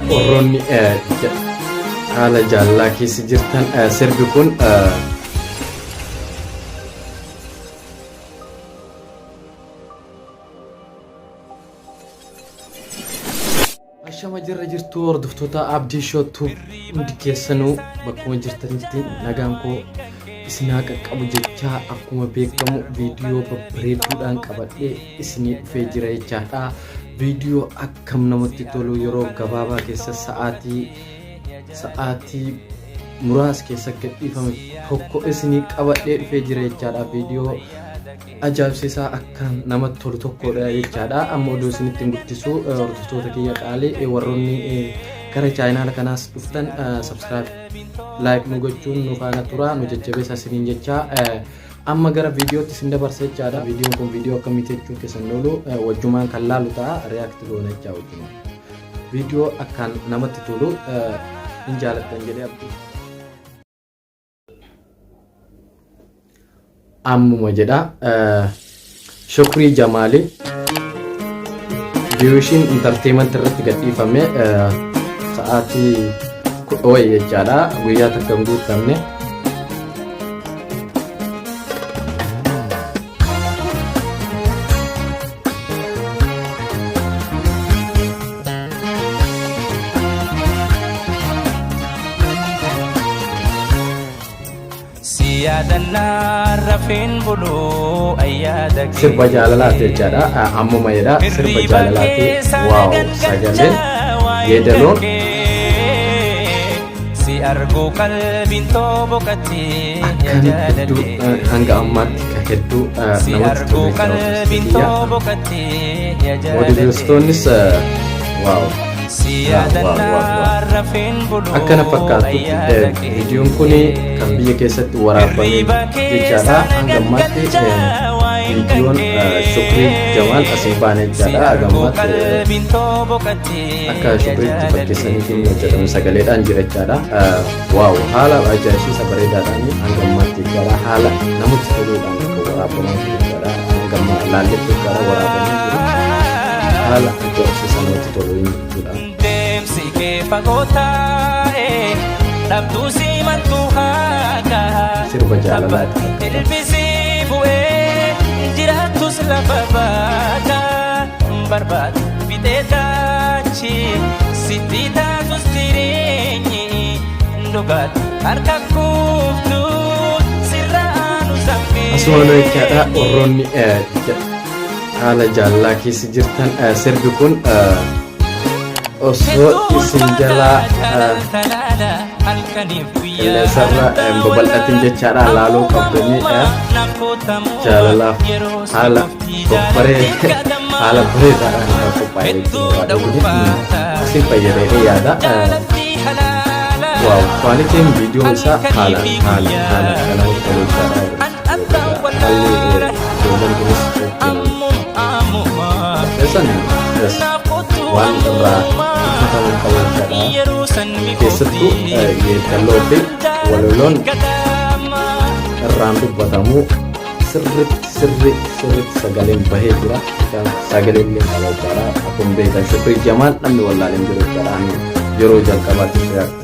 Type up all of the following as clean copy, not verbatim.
Warroonni haala jaalalaa keessa jirtan sirbi kun Ashama jirra jirtuu hordoftoota Abdii Show Tube hundi keessanuu bakkuma jirtanitti nagaan koo isin haa qaqqabu jechaa akkuma beekamu viidiyoo babbareedduudhaan qabadhee isinii dhufee jira jechaadha. Viidiyoo akkam namatti tolu yeroo gabaabaa keessa sa'aatii sa'aatii muraasa keessa gadhiifame tokko isinii qabadhee dhufee jira jechaadha. Viidiyoo ajaa'ibsiisaa akka namatti tolu tokkodha jechaadha. Amma oduu isinitti hin guddisu hordoftoota kiyya qaalii warroonni gara chaayinaala kanaas dhuftan subscribe like nu gochuun nu faana tura nu jajjabeessa isiniin jecha amma gara viidiyootti isin dabarsa jechaadha. Viidiyoon kun viidiyoo akkamiiti jechuun keessan oolu wajjumaan kan laalu ta'a react goona jechaa wajjumaan. Viidiyoo akkaan namatti tolu hin jaalattan jedhee abdii. Ammuma jedha Shukrii Jamaali Biyuushiin intarteemanti irratti gadhiifame sa'aatii kudha wayi jechaadha guyyaa takka hin guutamne. Si yaadannaa rafeen buluu ayyaada kee. Sirba jaalalaati jechaadha. Ammuma jedha sirba Hirriba jaalalaati. keessa Waaw na sagaleen gangalcha waa'een kan yeedaloon kee. Si arguu qalbiin too boqottee yaa akkaan hedduu jaalallee. hanga ammaatti kan hedduu Si namatti arguu tolu jechaadha qalbiin kiyya. too boqottee yaa jaalallee. Moodilestoonnis waaw Si waaw waaw waaw yaadannaa waaw. rafeen buluu Akkana fakkaatutti ayyaada kee. viidiyoon kun kan biyya keessatti waraabame Hirriba keessa jechaadha. na Hanga ammaatti gangalcha waa'een kan viidiyoon Shukrii Jamaal kee. as hin baane Si jechaadha. Hanga arguu ammaatti qalbiin too boqottee akka yaa Shukriitti fakkeessaniitiin jaalallee. hojjetame sagaleedhaan jira jechaadha. Waaw haala ajaa'ibsiisa bareedaadhaan hanga ammaatti jechaadha. Haala namatti toluudhaan kan waraabamaa jiru jechaadha. Hanga ammaa laalletti jechaadha waraabamee jiru. Haala ajaa'ibsiisa namatti toluun jechuudha. Deemsi kee fagoo taa'e dhabduu si maltu haaka. Sirba jaalalaati Tabbatti fakkaata. ilbisii bu'ee jiraattus lafa baaka. Barbaadu fixee taachi sitti taatus jireenyi dhugaatu harka kuuftu sirra aanu Asuma jechaadha sammeenyi. warroonni haala jaalalaa keessa jirtan sirbi kun osoo Hedduu isin ulfaataa jalaa jaalala halkaniif guyyaa qilleensarra hin babal'atin jechaadha laaluu ammuma qabdanii ammuma naaf kootamuma jaalalaaf yeroo si haala qofti babbaree jaalalli kadhama haala bareedaadhaan kan qophaa'e hedduudha jechuudha. ulfaataa Isin fayyadee yaada. jaalalli halaala Waaw kwaalitiin viidiyoo isaa haala halkanii fi haala haala guyyaa kan namatti tolu jechaadha. an abbaan Haalli wallaala ijoolleen kunis ittiin ammuma ammuma qopheessan yes, naaf kootu waan irraa ammuma hojjetamuu qabu jechaadha. yeroo san Keessattuu mi'oofti yeedaloo fi walaloon gadama irraan dubbatamu sirriitti sirriitti sirriitti sagaleen bahee jira. Sagaleen illee qaba jechaadha. Akkuma beektan Shukrii Jamaal namni wallaaleen jiru jechaadha. Ani yeroo jalqabaatti react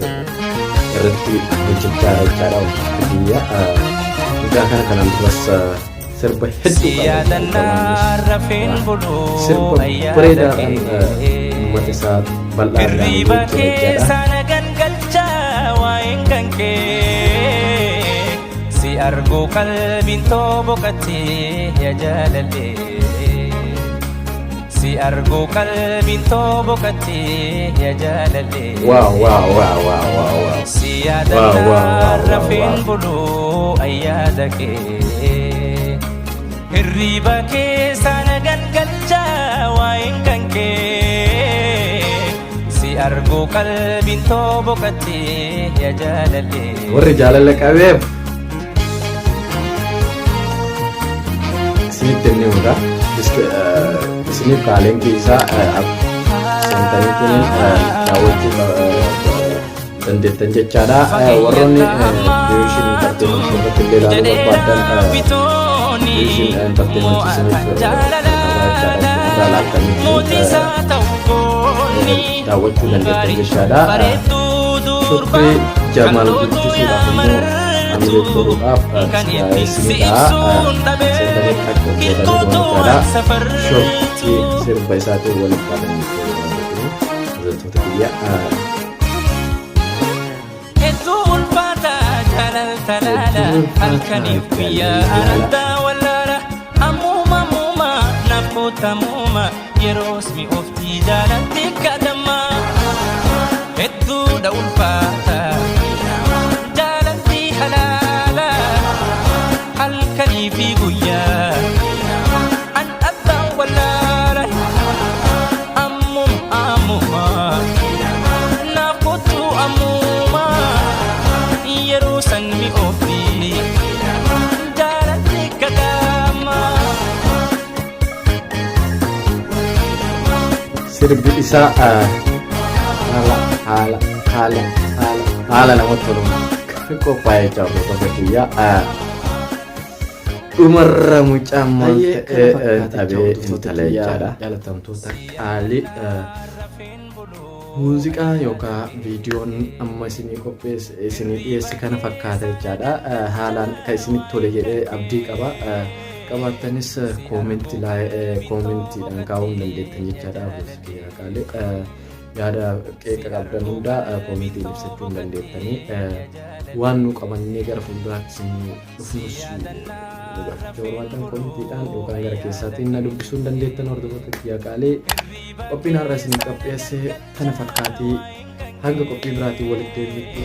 irratti hojjechaa jechaadha. Biyya mucaa kana kanaan duras sirba hedduu Si qaba. yaadannaa rafeen buluu Sirba ayyaada bareedaadhaan kee. uummata isaa bal'aa biraan Hirriba ga'uu jira jechaadha. keessa na gangalcha waa'een kan kee. Si arguu qalbiin too boqottee yaa jaalallee. Si arguu qalbiin too boqottee yaa jaalallee. Waaw waaw waaw waaw waaw waaw. Si Waaw waaw yaadannaa waaw waaw rafeen waaw. buluu ayyaada kee. Hirriba keessa na gangalcha waa'een kan kee. Si arguu qalbiin too boqottee yaa jaalallee. Warri jaalala qabeef isinitti inni hunda isiniif kaaleen keessaa seentaniitiin daawwachuu Dandeettan jechaadha. Warroonni Division Entertainment irratti illee ilaaluu barbaadan Division Entertainment isiniif irraa daawwachuu dandeettan jechaadha. Shukrii Jamaal guddisuudhaaf immoo hamilee toruudhaaf isinidha. Seentanii akka godhanii jechaadha. Shukrii sirba isaatiin waliin qaban hordoftoota kiyya. Hedduu ulfaata jaalaltalaala halkaniif guyyaa araddaa wallaala ammuma ammuma naaf kootamuuma yeroos mi'ooftii jaalalti kadhamma hedduudha ulfaata jaalalti halaala halkanii fi guyyaa an abbaan wallaala ammuma ammuma naaf kootu ammuma yeroo san mi'oofti jaalalti kadhamma. Sirbi isaa haala haala haala haala haala namatti toluun qophaa'ee jira, hordoftoota kiyya. Dhumarra mucaan maal ta'ee dhabee intala jechaadha. Jaalatamtoota qaalii, muuziqaa yookaan viidiyoon amma isinii qopheesse, isinii dhiyeesse kana fakkaata jechaadha. Haalaan kan isinitti tole jedhee abdii qaba. Qabaattanis koomentiidhaan kaa'uu hin dandeettan jechaadha. Qaalii, yaada qeeqa qabdan hundaa koomentiin ibsachuu hin dandeettanii. Waan nu qabannee gara fuulduraatti isinii dhufnus nu gaafachuu barbaadan koomentiidhaan yookaan gara keessaatiin na dubbisuu hin dandeettan. Hordoftoota kiyyaa qaalii, qophiin har'a isinii qopheesse kana fakkaatii. Hanga qophii biraatiin walitti deebinutti.